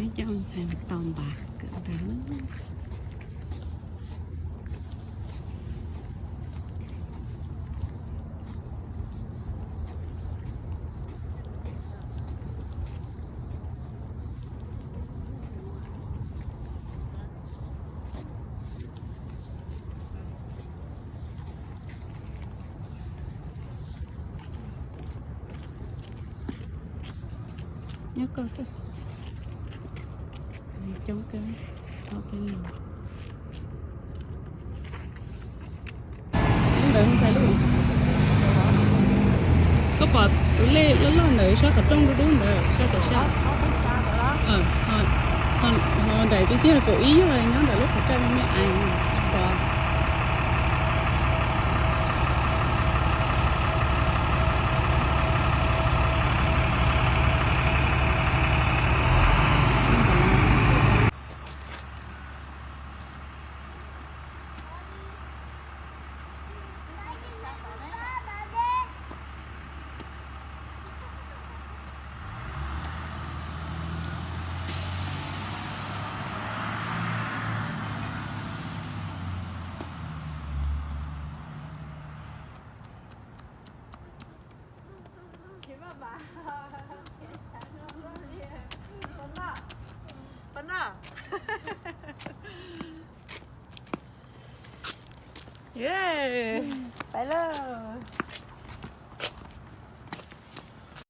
Coj ntxhais mus tau npav kawm ntawv. Nyob koj xwb. Coob kawg, ob peb leeg. Ntawd ntxhais lub, koj pom tus lej loj loj ntawd sab qhov rooj dub dub ntawd sab tom sab. Ho daim tiag tiag kaum ib yog nyob ntawm lub qhov ncauj me me ais. Pais lawm.